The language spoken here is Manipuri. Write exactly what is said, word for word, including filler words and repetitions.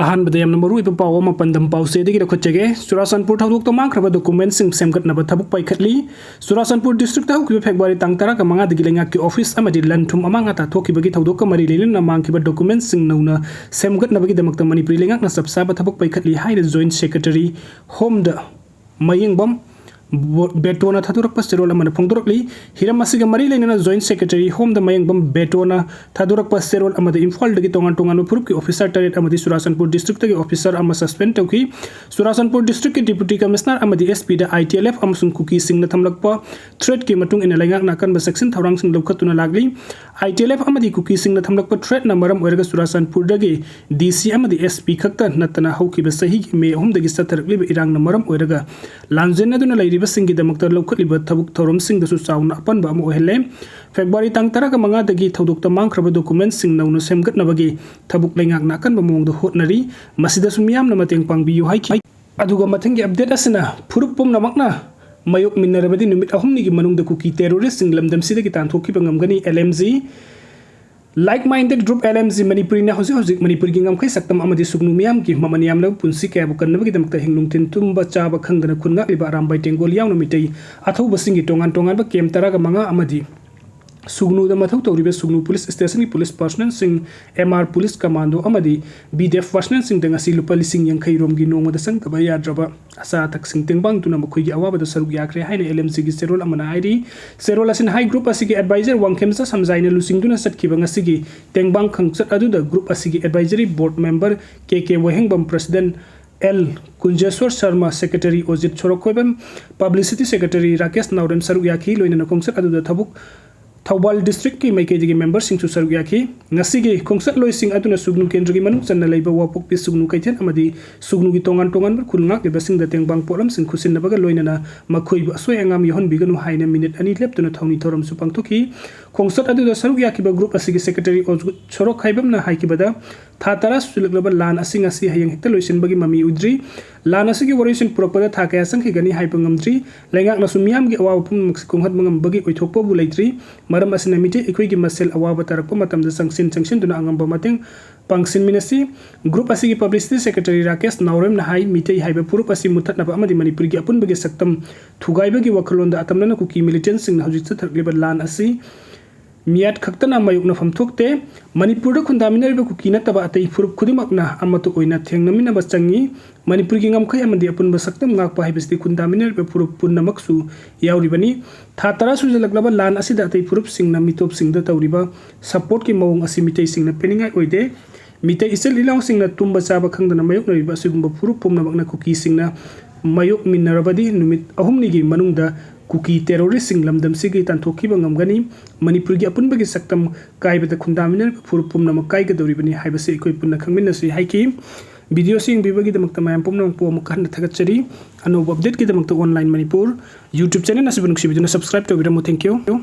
ꯑꯍꯥꯟꯕꯗ ꯌꯥꯝꯅ ꯃꯔꯨꯑꯣꯏꯕ ꯄꯥꯎ ꯑꯃ ꯄꯥꯟꯗꯝ ꯄꯥꯎꯆꯦꯗꯒꯤ ꯂꯧꯈꯠꯆꯒꯦ꯫ ꯆꯨꯔꯥꯆꯥꯟꯄꯨꯔ ꯊꯧꯗꯣꯛꯇ ꯃꯥꯡꯈ꯭ꯔꯕ ꯗꯣꯀꯨꯃꯦꯟꯁꯤꯡ ꯁꯦꯝꯒꯠꯅꯕ ꯊꯕꯛ ꯄꯥꯏꯈꯠꯂꯤ꯫ ꯆꯨꯔꯥꯆꯥꯟꯄꯨꯔ ꯗꯤꯁꯇ꯭ꯔꯤꯛꯇ ꯍꯧꯈꯤꯕ ꯐꯦꯕ꯭ꯔꯨꯋꯥꯔꯤ ꯇꯥꯡ ꯇꯔꯥꯒ ꯃꯉꯥꯗꯒꯤ ꯂꯩꯉꯥꯛꯀꯤ ꯑꯣꯐꯤꯁ ꯑꯃꯗꯤ ꯂꯟ ꯊꯨꯝ ꯑꯃꯥꯡ ꯑꯇꯥ ꯊꯣꯛꯈꯤꯕꯒꯤ ꯊꯧꯗꯣꯛꯀ ꯃꯔꯤ ꯂꯩꯅꯅ ꯃꯥꯡꯈꯤꯕ ꯗꯣꯀꯨꯃꯦꯟꯁꯤꯡ ꯅꯧꯅ ꯁꯦꯝꯒꯠꯅꯕꯒꯤꯗꯃꯛꯇ ꯃꯅꯤꯄꯨꯔꯤ ꯂꯩꯉꯥꯛꯅ ꯆꯞ ꯆꯥꯕ ꯊꯕꯛ ꯄꯥꯏꯈꯠꯂꯤ ꯍꯥꯏꯅ ꯖꯣꯏꯟꯠ ꯁꯦꯀ꯭ꯔꯦꯇꯔꯤ ꯍꯣꯝꯗ ꯃꯌꯦꯡꯕꯝ ꯕꯣ-, ꯕꯦꯇꯣꯅ ꯊꯥꯗꯣꯔꯛꯄ ꯆꯦꯔꯣꯜ ꯑꯃꯅ ꯐꯣꯡꯗꯣꯔꯛꯂꯤ꯫ ꯍꯤꯔꯝ ꯑꯁꯤꯒ ꯃꯔꯤ ꯂꯩꯅꯅ ꯖꯣꯏꯟꯠ ꯁꯦꯀ꯭ꯔꯦꯇꯔꯤ ꯍꯣꯝꯗ ꯃꯌꯦꯡꯕꯝ ꯕꯦꯇꯣꯅ ꯊꯥꯗꯣꯔꯛꯄ ꯆꯦꯔꯣꯜ ꯑꯃꯗ ꯏꯝꯐꯥꯜꯗꯒꯤ ꯇꯣꯉꯥꯟ ꯇꯣꯉꯥꯟꯕ ꯐꯨꯔꯨꯞꯀꯤ ꯑꯣꯐꯤꯁꯥꯔ ꯇꯔꯦꯠ ꯑꯃꯗꯤ ꯆꯨꯔꯥꯆꯥꯟꯄꯨꯔ ꯗꯤꯁꯇ꯭ꯔꯤꯛꯇꯒꯤ ꯑꯣꯐꯤꯁꯥꯔ ꯑꯃ ꯁꯁꯄꯦꯟ ꯇꯧꯈꯤ꯫ ꯆꯨꯔꯥꯆꯥꯟꯄꯨꯔ ꯗꯤꯁꯇ꯭ꯔꯤꯛꯀꯤ ꯗꯤꯄ꯭ꯌꯨꯇꯤ ꯀꯃꯤꯁꯅꯔ ꯑꯃꯗꯤ ꯑꯦꯁ ꯄꯤꯗ ꯑꯥꯏ ꯇꯤ ꯑꯦꯜ ꯑꯦꯐ ꯑꯃꯁꯨꯡ ꯀꯨꯀꯤꯁꯤꯡꯅ ꯊꯝꯂꯛꯄ ꯊ꯭ꯔꯦꯠꯀꯤ ꯃꯇꯨꯡ ꯏꯟꯅ ꯂꯩꯉꯥꯛꯅ ꯑꯀꯟꯕ ꯆꯦꯛꯁꯤꯟ ꯊꯧꯔꯥꯡꯁꯤꯡ ꯂꯧꯈꯠꯇꯨꯅ ꯂꯥꯛꯂꯤ꯫ ꯑꯥꯏ ꯇꯤ ꯑꯦꯜ ꯑꯦꯐ ꯑꯃꯗꯤ ꯀꯨꯀꯤꯁꯤꯡꯅ ꯊꯝꯂꯛꯄ ꯊ꯭ꯔꯦꯠꯅ ꯃꯔꯝ ꯑꯣꯏꯔꯒ ꯆꯨꯔꯥꯆꯥꯟꯄꯨꯔꯗꯒꯤ ꯗꯤ ꯁꯤ ꯑꯃꯗꯤ ꯑꯦꯁ ꯄꯤ ꯈꯛꯇ ꯅꯠꯇꯅ ꯍꯧꯈꯤꯕ ꯆꯍꯤꯒꯤ ꯃꯦ ꯑꯍꯨꯝꯗꯒꯤ ꯆꯠꯊꯔꯛꯂꯤꯕ ꯏꯔꯥꯡꯅ ꯃꯔꯝ ꯑꯣꯏꯔꯒ ꯂꯥꯟꯖꯦꯟꯅꯗꯨꯅ ꯂꯩꯔꯤꯕꯁꯤꯡꯒꯤꯗꯃꯛꯇ ꯂꯧꯈꯠꯂꯤꯕ ꯊꯕꯛ ꯊꯧꯔꯝꯁꯤꯡꯗꯁꯨ ꯆꯥꯎꯅ ꯑꯄꯟꯕ ꯑꯃ ꯑꯣꯏꯍꯜꯂꯦ꯫ ꯐꯦꯕ꯭ꯔꯨꯋꯥꯔꯤ ꯇꯥꯡ ꯇꯔꯥꯒ ꯃꯉꯥꯗꯒꯤ ꯊꯧꯗꯣꯛꯇ ꯃꯥꯡꯈ꯭ꯔꯕ ꯗꯣꯀꯨꯃꯦꯟꯁꯤꯡ ꯅꯧꯅ ꯁꯦꯝꯒꯠꯅꯕꯒꯤ ꯊꯕꯛ ꯂꯩꯉꯥꯛꯅ ꯑꯀꯟꯕ ꯃꯑꯣꯡꯗ ꯍꯣꯠꯅꯔꯤ꯫ ꯃꯁꯤꯗꯁꯨ ꯃꯤꯌꯥꯝꯅ ꯃꯇꯦꯡ ꯄꯥꯡꯕꯤꯌꯨ ꯍꯥꯏꯈꯤ꯫ ꯑꯗꯨꯒ ꯃꯊꯪꯒꯤ ꯑꯞꯗꯦꯠ ꯑꯁꯤꯅ ꯐꯨꯔꯨꯞ ꯄꯨꯝꯅꯃꯛꯅ ꯃꯥꯌꯣꯛꯃꯤꯟꯅꯔꯕꯗꯤ ꯅꯨꯃꯤꯠ ꯑꯍꯨꯝꯅꯤꯒꯤ ꯃꯅꯨꯡꯗ ꯀꯨꯀꯤ ꯇꯦꯔꯣꯔꯤꯁꯁꯤꯡ ꯂꯝꯗꯝꯁꯤꯗꯒꯤ ꯇꯥꯟꯊꯣꯛꯈꯤꯕ ꯉꯝꯒꯅꯤ, L M G. Like Minded Group, L M G ꯃꯅꯤꯄꯨꯔꯤꯅ ꯍꯧꯖꯤꯛ ꯍꯧꯖꯤꯛ ꯃꯅꯤꯄꯨꯔꯒꯤ ꯉꯝꯈꯩ ꯁꯛꯇꯝ ꯑꯃꯗꯤ ꯁꯨꯒꯅꯨ ꯃꯤꯌꯥꯝꯒꯤ ꯃꯃꯜ ꯌꯥꯝꯂꯕ ꯄꯨꯟꯁꯤ ꯀꯌꯥꯕꯨ ꯀꯟꯅꯕꯒꯤꯗꯃꯛꯇ ꯍꯤꯡ ꯅꯨꯡꯊꯤꯟ ꯇꯨꯝꯕ ꯆꯥꯕ ꯈꯪꯗꯅ ꯈꯨꯟ ꯉꯥꯛꯂꯤꯕ ꯑꯔꯥꯝꯕꯥꯏ ꯇꯦꯡꯒꯣꯜ ꯌꯥꯎꯅ ꯃꯤꯇꯩ ꯑꯊꯧꯕꯁꯤꯡꯒꯤ ꯇꯣꯉꯥꯟ ꯇꯣꯉꯥꯟꯕ ꯀꯦꯝ ꯇꯔꯥꯒ ꯃꯉꯥ ꯑꯃꯗꯤ ꯁꯨꯒꯅꯨꯗ ꯃꯊꯧ ꯇꯧꯔꯤꯕ ꯁꯨꯒꯅꯨ ꯄꯨꯂꯤꯁ ꯁ꯭ꯇꯦꯁꯟꯒꯤ ꯄꯨꯂꯤꯁ ꯄꯔꯁꯅꯦꯜꯁꯤꯡ, ꯑꯦꯝ ꯑꯥꯔ ꯄꯨꯂꯤꯁ ꯀꯃꯥꯟꯗꯣ ꯑꯃꯗꯤ ꯕꯤ ꯗꯤ ꯑꯦꯐ ꯄꯔꯁꯅꯦꯜꯁꯤꯡꯗ ꯉꯁꯤ ꯂꯨꯄꯥ ꯂꯤꯁꯤꯡ ꯌꯥꯡꯈꯩ ꯔꯣꯝꯒꯤ ꯅꯣꯡꯃꯗ ꯆꯪꯗꯕ ꯌꯥꯗ꯭ꯔꯕ ꯑꯆꯥ ꯑꯊꯛꯁꯤꯡ ꯇꯦꯡꯕꯥꯡꯗꯨꯅ ꯃꯈꯣꯏꯒꯤ ꯑꯋꯥꯕꯗ ꯁꯔꯨꯛ ꯌꯥꯈ꯭ꯔꯦ ꯍꯥꯏꯅ ꯑꯦꯜ ꯑꯦꯝ ꯖꯤꯒꯤ ꯆꯦꯔꯣꯜ ꯑꯃꯅ ꯍꯥꯏꯔꯤ꯫ ꯆꯦꯔꯣꯜ ꯑꯁꯤꯅ ꯍꯥꯏ, ꯒ꯭ꯔꯨꯞ ꯑꯁꯤꯒꯤ ꯑꯦꯗꯚꯥꯏꯖꯔ ꯋꯥꯡꯈꯦꯝꯆꯥ ꯁꯝꯖꯥꯏꯅ ꯂꯨꯆꯤꯡꯗꯨꯅ ꯆꯠꯈꯤꯕ ꯉꯁꯤꯒꯤ ꯇꯦꯡꯕꯥꯡ ꯈꯣꯡꯆꯠ ꯑꯗꯨꯗ ꯒ꯭ꯔꯨꯞ ꯑꯁꯤꯒꯤ advisory board member K K Wahengbam, president L Kunjeshwor Sharma, secretary Ojit Sorokhaibam, publicity secretary Rakesh Naorem ꯁꯔꯨꯛ ꯌꯥꯈꯤ꯫ ꯂꯣꯏꯅꯅ ꯈꯣꯡꯆꯠ ꯑꯗꯨꯗ ꯊꯕꯛ ꯊꯧꯕꯥꯜ ꯗꯤꯁꯇ꯭ꯔꯤꯛꯀꯤ ꯃꯥꯏꯀꯩꯗꯒꯤ ꯃꯦꯝꯕꯔꯁꯤꯡꯁꯨ ꯁꯔꯨꯛ ꯌꯥꯈꯤ꯫ ꯉꯁꯤꯒꯤ ꯈꯣꯡꯆꯠꯂꯣꯏꯁꯤꯡ ꯑꯗꯨꯅ ꯁꯨꯒꯅꯨ ꯀꯦꯟꯗ꯭ꯔꯒꯤ ꯃꯅꯨꯡ ꯆꯟꯅ ꯂꯩꯕ ꯋꯥꯄꯣꯛꯄꯤ ꯁꯨꯒꯅꯨ ꯀꯩꯊꯦꯜ ꯑꯃꯗꯤ ꯁꯨꯒꯅꯨꯒꯤ ꯇꯣꯉꯥꯟ ꯇꯣꯉꯥꯟꯕ ꯈꯨꯟ ꯉꯥꯛꯂꯤꯕꯁꯤꯡꯗ ꯇꯦꯡꯕꯥꯡ ꯄꯣꯠꯂꯝꯁꯤꯡ ꯈꯨꯠꯁꯤꯟꯅꯕꯒ ꯂꯣꯏꯅꯅ ꯃꯈꯣꯏꯕꯨ ꯑꯁꯣꯏ ꯑꯉꯥꯝ ꯌꯥꯎꯍꯟꯕꯤꯒꯅꯨ ꯍꯥꯏꯅ ꯃꯤꯅꯤꯠ ꯑꯅꯤ ꯂꯦꯞꯇꯨꯅ ꯊꯧꯅꯤ ꯊꯧꯔꯝꯁꯨ ꯄꯥꯡꯊꯣꯛꯈꯤ꯫ ꯈꯣꯡꯆꯠ ꯑꯗꯨꯗ ꯁꯔꯨꯛ ꯌꯥꯈꯤꯕ ꯒ꯭ꯔꯨꯞ ꯑꯁꯤꯒꯤ ꯁꯦꯀ꯭ꯔꯦꯇꯔꯤ ꯑꯣꯖꯤꯠ ꯁꯣꯔꯣꯛꯈꯣꯏꯕꯝꯅ ꯍꯥꯏꯈꯤꯕꯗ, ꯊꯥ ꯇꯔꯥ ꯁꯨꯖꯤꯜꯂꯛꯂꯕ ꯂꯥꯟ ꯑꯁꯤ ꯉꯁꯤ ꯍꯌꯦꯡ ꯍꯦꯛꯇ ꯂꯣꯏꯁꯤꯟꯕꯒꯤ ꯃꯃꯤ ꯎꯗ꯭ꯔꯤ꯫ ꯂꯥꯟ ꯑꯁꯤꯒꯤ ꯋꯥꯔꯣꯏꯁꯤꯟ ꯄꯨꯔꯛꯄꯗ ꯊꯥ ꯀꯌꯥ ꯆꯪꯈꯤꯒꯅꯤ ꯍꯥꯏꯕ ꯉꯝꯗ꯭ꯔꯤ꯫ ꯂꯩꯉꯥꯛꯅꯁꯨ ꯃꯤꯌꯥꯝꯒꯤ ꯑꯋꯥꯕ ꯄꯨꯝꯅꯃꯛꯁꯤ ꯀꯣꯛꯍꯟꯕ ꯉꯝꯕꯒꯤ ꯑꯣꯏꯊꯣꯛꯄꯕꯨ ꯂꯩꯇ꯭ꯔꯤ꯫ ꯃꯔꯝ ꯑꯁꯤꯅ ꯃꯤꯇꯩ ꯑꯩꯈꯣꯏꯒꯤ ꯃꯁꯦꯜ ꯑꯋꯥꯕ ꯇꯥꯔꯛꯄ ꯃꯇꯝꯗ ꯆꯪꯁꯤꯟ ꯆꯪꯁꯤꯟꯗꯨꯅ ꯑꯉꯝꯕ ꯃꯇꯦꯡ ꯄꯥꯡꯁꯤꯟꯃꯤꯟꯅꯁꯤ꯫ ꯒ꯭ꯔꯨꯞ ꯑꯁꯤꯒꯤ ꯄꯕ꯭ꯂꯤꯁꯤꯇꯤ ꯁꯦꯀ꯭ꯔꯦꯇꯔꯤ ꯔꯥꯀꯦꯁ ꯅꯥꯎꯔꯦꯝꯅ ꯍꯥꯏ, ꯃꯤꯇꯩ ꯍꯥꯏꯕ ꯐꯨꯔꯨꯞ ꯑꯁꯤ ꯃꯨꯠꯊꯠꯅꯕ ꯑꯃꯗꯤ ꯃꯅꯤꯄꯨꯔꯒꯤ ꯑꯄꯨꯟꯕꯒꯤ ꯁꯛꯇꯝ ꯊꯨꯒꯥꯏꯕꯒꯤ ꯋꯥꯈꯜꯂꯣꯟꯗ ꯑꯇꯝꯅꯅ ꯀꯨꯀꯤ ꯃꯤꯂꯤꯇꯦꯟꯁꯤꯡꯅ ꯍꯧꯖꯤꯛ ꯆꯠꯊꯔꯛꯂꯤꯕ ꯂꯥꯟ ꯑꯁꯤ ꯃꯤꯌꯥꯠ ꯈꯛꯇꯅ ꯃꯥꯌꯣꯛꯅꯐꯝ ꯊꯣꯛꯇꯦ꯫ ꯃꯅꯤꯄꯨꯔꯗ ꯈꯨꯟꯗꯥꯃꯤꯟꯅꯔꯤꯕ ꯀꯨꯀꯤ ꯅꯠꯇꯕ ꯑꯇꯩ ꯐꯨꯔꯨꯞ ꯈꯨꯗꯤꯡꯃꯛꯅ ꯑꯃꯠꯇ ꯑꯣꯏꯅ ꯊꯦꯡꯅꯃꯤꯟꯅꯕ ꯆꯪꯏ꯫ ꯃꯅꯤꯄꯨꯔꯒꯤ ꯉꯝꯈꯩ ꯑꯃꯗꯤ ꯑꯄꯨꯟꯕ ꯁꯛꯇꯝ ꯉꯥꯛꯄ ꯍꯥꯏꯕꯁꯤꯗꯤ ꯈꯨꯟꯗꯥꯃꯤꯟꯅꯔꯤꯕ ꯐꯨꯔꯨꯞ ꯄꯨꯝꯅꯃꯛꯁꯨ ꯌꯥꯎꯔꯤꯕꯅꯤ꯫ ꯊꯥ ꯇꯔꯥ ꯁꯨꯖꯜꯂꯛꯂꯕ ꯂꯥꯟ ꯑꯁꯤꯗ ꯑꯇꯩ ꯐꯨꯔꯨꯞꯁꯤꯡꯅ ꯃꯤꯇꯣꯞꯁꯤꯡꯗ ꯇꯧꯔꯤꯕ ꯁꯄꯣꯔꯠꯀꯤ ꯃꯑꯣꯡ ꯑꯁꯤ ꯃꯤꯇꯩꯁꯤꯡꯅ ꯄꯦꯟꯅꯤꯡꯉꯥꯏ ꯑꯣꯏꯗꯦ꯫ ꯃꯤꯇꯩ ꯏꯆꯤꯜ ꯏꯅꯥꯎꯁꯤꯡꯅ ꯇꯨꯝꯕ ꯆꯥꯕ ꯈꯪꯗꯅ ꯃꯥꯌꯣꯛꯅꯔꯤꯕ ꯑꯁꯤꯒꯨꯝꯕ ꯐꯨꯔꯨꯞ ꯄꯨꯝꯅꯃꯛꯅ ꯀꯨꯀꯤꯁꯤꯡꯅ ꯃꯥꯌꯣꯛꯃꯤꯟꯅꯔꯕꯗꯤ ꯅꯨꯃꯤꯠ ꯑꯍꯨꯝꯅꯤꯒꯤ ꯃꯅꯨꯡꯗ ꯀꯨꯀꯤ ꯇꯦꯔꯣꯔꯤꯁꯁꯤꯡ ꯂꯝꯗꯝꯁꯤꯒꯤ ꯇꯥꯟꯊꯣꯛꯈꯤꯕ ꯉꯝꯒꯅꯤ꯫ ꯃꯅꯤꯄꯨꯔꯒꯤ ꯑꯄꯨꯟꯕꯒꯤ ꯁꯛꯇꯝ ꯀꯥꯏꯕꯗ ꯈꯨꯟꯗꯥꯃꯤꯟꯅꯔꯤꯕ ꯐꯨꯔꯨꯞ ꯄꯨꯝꯅꯃꯛ ꯀꯥꯏꯒꯗꯧꯔꯤꯕꯅꯤ ꯍꯥꯏꯕꯁꯤ ꯑꯩꯈꯣꯏ ꯄꯨꯟꯅ ꯈꯪꯃꯤꯟꯅꯁꯤ ꯍꯥꯏꯈꯤ꯫ ꯚꯤꯗꯤꯑꯣꯁꯤ ꯌꯦꯡꯕꯤꯕꯒꯤꯗꯃꯛꯇ ꯃꯌꯥꯝ ꯄꯨꯝꯅꯃꯛꯄꯨ ꯑꯃꯨꯛ ꯍꯟꯅ ꯊꯥꯒꯠꯆꯔꯤ꯫ ꯑꯅꯧꯕ ꯑꯞꯗꯦꯠꯀꯤꯗꯃꯛꯇ Online Manipur YouTube ꯆꯦꯅꯦꯜ ꯑꯁꯤꯕꯨ ꯅꯨꯡꯁꯤꯕꯤꯗꯨꯅ subscribe ꯇꯧꯕꯤꯔꯝꯃꯨ꯫ Thank you꯫